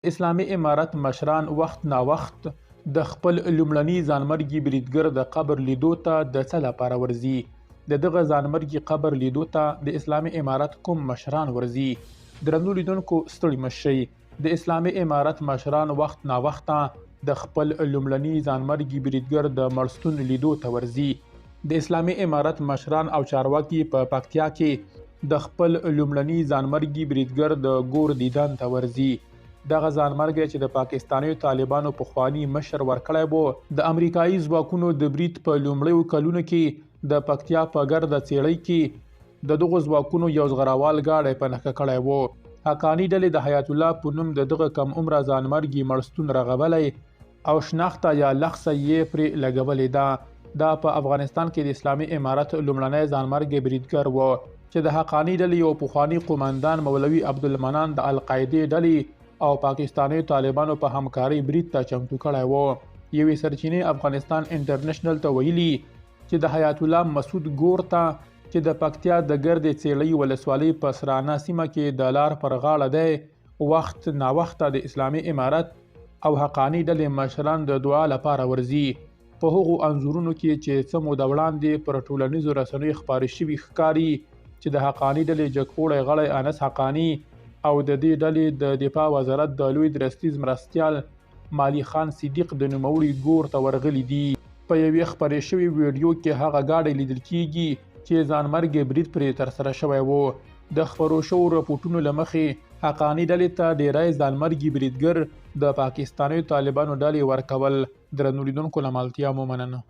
اسلامي امارت مشران وخت ناوخت د خپل لومړني ځانمرګي بریدګر د قبر لیدو ته د څه لپاره ورځي؟ د دغه ځانمرګي قبر لیدو ته د اسلامي امارت کوم مشران ورځي؟ درنو لیدونکو، ستړي مه شئ. د اسلامي امارت مشران وخت ناوخته د خپل لومړني ځانمرګي بریدګر د مړستون لیدو ته ورځي. د اسلامي امارت مشران او چارواکي په پکتیا کې د خپل لومړني ځانمرګي بریدګر د ګور دیدن ته ورځي. دغه ځانمرګی چې د پاکستانیو طالبانو پخواني مشر ورکړی و، د امریکایي ځواکونو د برید په لومړیو کلونو کې د پکتیا په ګرده څېړۍ کې د دغو ځواکونو یو زغروال ګاډی په نښه کړی و. حقاني ډلې د حیات الله په نوم د دغه کم عمره ځانمرګي مړستون رغولی او شناخته یا لخصه یې پرې لګولې ده. دا په افغانستان کې د اسلامي امارت لومړنی ځانمرګی بریدګر و چې د حقاني ډلې یو پخواني قومندان مولوي عبدالمنان د القاعدې ډلې او پاکستانیو طالبانو په همکارۍ برید ته چمتو کړی و. یوې سرچینې افغانستان انټرنشنل ته ویلي چې د حیات الله مسعود ګور ته، چې د پکتیا د ګردې څېړۍ ولسوالۍ په سرانه سیمه کې د لار پر غاړه دی، وخت ناوخته د اسلامي امارت او حقاني ډلې مشران د دعا لپاره ورځي. په هغو انځورونو کې چې څه موده وړاندې پر ټولنیزو رسنیو خپاره شوي، ښکاري چې د حقاني ډلې جګپوړی غړی انس حقاني او د دې ډلې د دفاع وزارت د لوی درستیز مرستیال مالي خان صدیق د نوموړي ګور ته ورغلي دي. په یوې خپرې شوې ویډیو کې هغه ګاډی لیدل کیږي چې ځانمرګی برید پرې ترسره شوی و. د خپرو شوو رپوټونو له مخې، حقاني ډلې ته ډیری ځانمرګي بریدګر د پاکستانیو طالبانو ډلې ورکول. درنو لیدونکو، له ملتیا مو مننه.